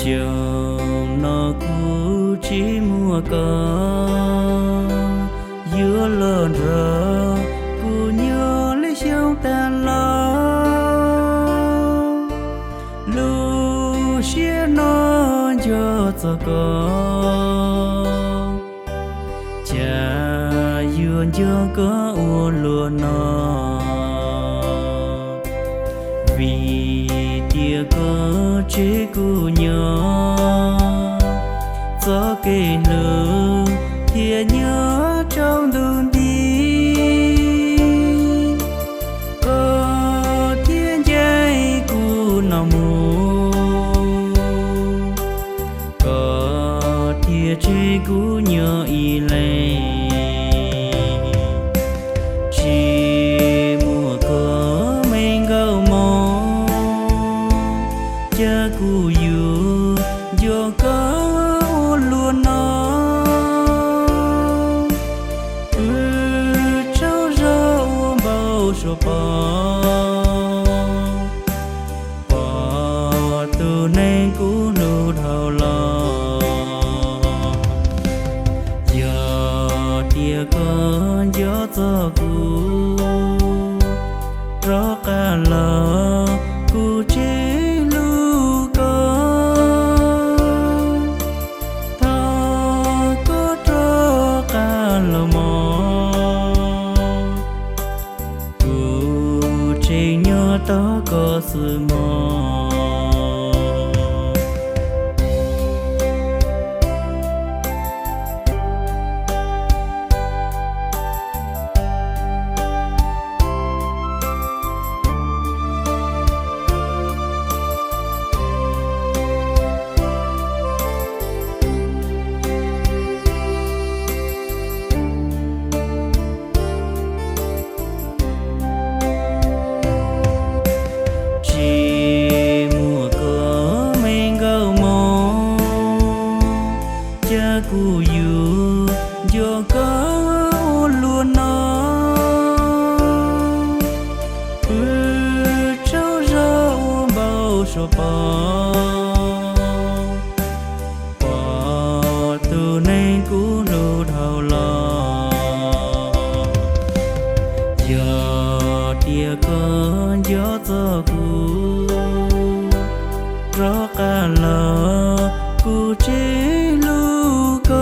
Xyoo no kuv tsis muaj koj yuav los nrog kuv nyob lub xyoo tag los. Lub siab no nco txog koj, cas yuav nco koj ua luaj no. Vim tias koj tseg kuv nyob, txoj kev hlub thiaj nyob tsaus ntuj nti. Koj thiaj ncaim kuv no mus, koj thiaj tseg kuv nyob ib leeg. Tsis muaj koj me nkauj mos, cas kuv yuav nco koj ua luaj no. Wb tsaug zog ua npau suav pom, pom tus neeg kuv hlub dhau los. Yog tias koj nco txog kuv, rov qab los kuv tsis hlub koj. Thov koj rov qab los mog, kuv tseem nyob tos koj xwb mog. Tsis muaj koj me nkauj mos, cas kuv yuav nco koj ua luaj no. Wb tsaug zog ua npau suav pom, pom tus neeg kuv hlub dhau los. Yog tias koj nco txog kuv, rov qab los kuv tsis hlub koj.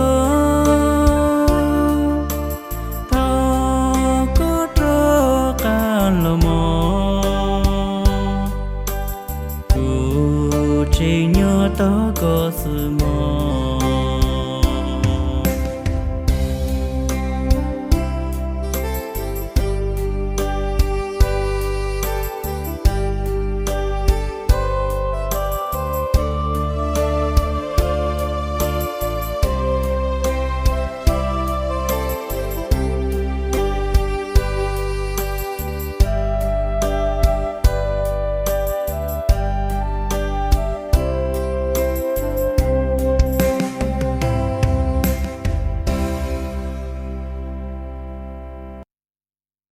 Thov koj rov qab los mog, kuv tseem nyob tos koj xwb mog.